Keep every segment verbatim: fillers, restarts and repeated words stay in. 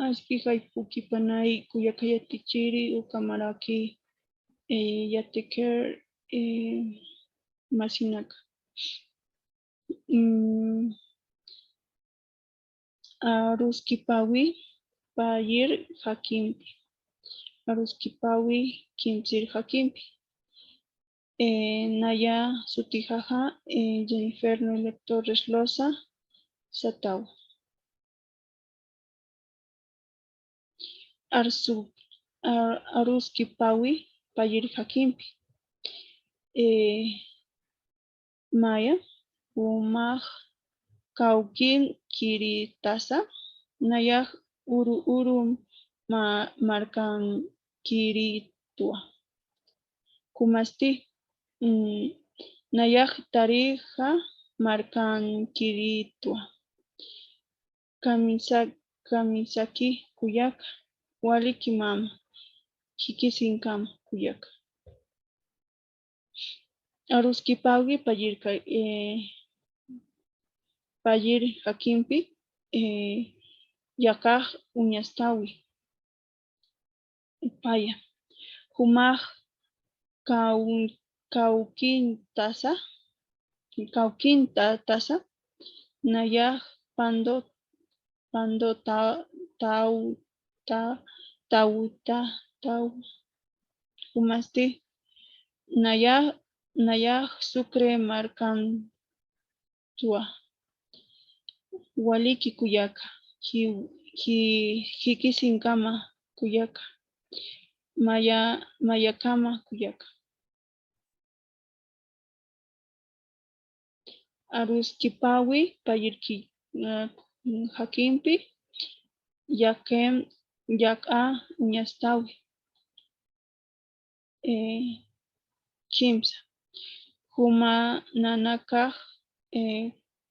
Aski jayp'ukipanay kuyaka yatichiri ukamaraki, eh, yatikir, eh, masinaka. Mm, aruskipawi payir jakimpi. Aruskipawi kimsir jakimpi. Eh, naya sutijaja, eh, Jennifer Noelet Torres Loza satawa. Arsu-, ar-, aruskipawi payir jakimpi. Eh, maya, jumax kawkin kiritasa, nayax uru uru ma-, markan kiritwa. Kumasti, mm, nayax tarixa markan kiritwa. Kamisa-, kamisaki kuyaka, waliki mama, jikisinkama kuyaka. Aruskipawi payir ka-, eh, payir jakimpi, eh, yaqax uñastawi. Paya. Jumax kaw-, kawkintasa, kawkintatasa, nayax pando, pando ta-, taw-, ta-, tawta, taw-, jumasti, nayax, nayax Sucre markan tuwa. Waliki kuyaka, ji-, ji-, jikisinkama kuyaka, maya-, mayakama kuyaka. Aruskipawi payirki, eh, jakimpi, yakem, yak'a uñastawi. Eh, kimsa. Juma nanakax, eh,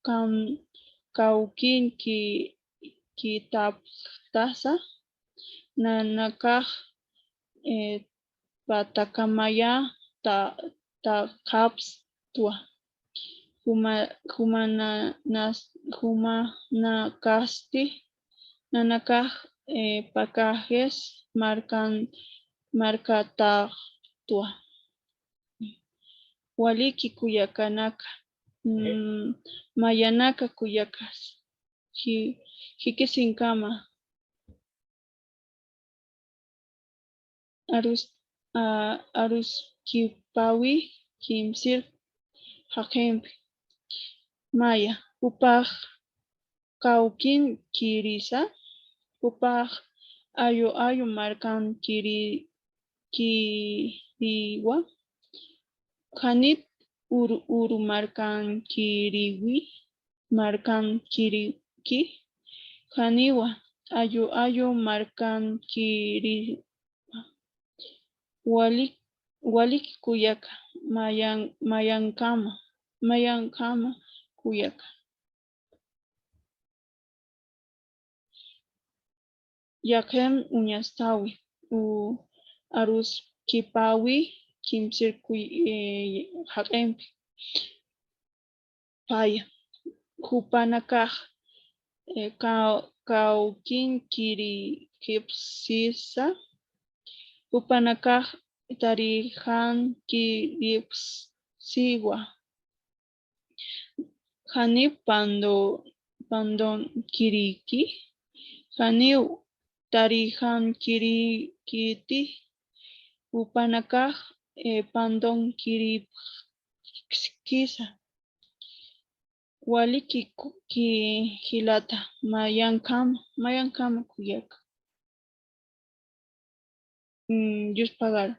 kam-, kawkin ki-, kitapxtasa, nanakax, eh, patakamaya ta-, taqapstwa. Juma-, jumana-, nas-, jumanakasti, nanakax, eh, pakajes markan, markataqtwa. Waliki kuyakanaka, mm, mayanaka kuyakas, ji-, jikisinkama. Arus-, a-, aruskipawi kimsir jaqimpi. Maya, jupax kawkin kirisa, jupax ayu ayu markan kiri-, kiriwa, janit uru uru markan kiriwi, markan kiriki, janiwa ayu ayu markan kiri, walik, walik kuyaka, mayan, mayankama, mayankama kuyaka. Yaqim uñastawi, u, aruskipawi kimsir kuy, eh, jaqimpi. Paya, jupanakax, eh, kaw-, kawkin kirikipsisa, jupanakax tarijan kiripsiwa. Janiw pando, pandon kiriki, janiw tarijan kirikiti, jupanakax, eh, pandon kiripskisa. Waliki ku-, ki jilata, mayankama, mayankama kuyaka. Mm, yuspagar.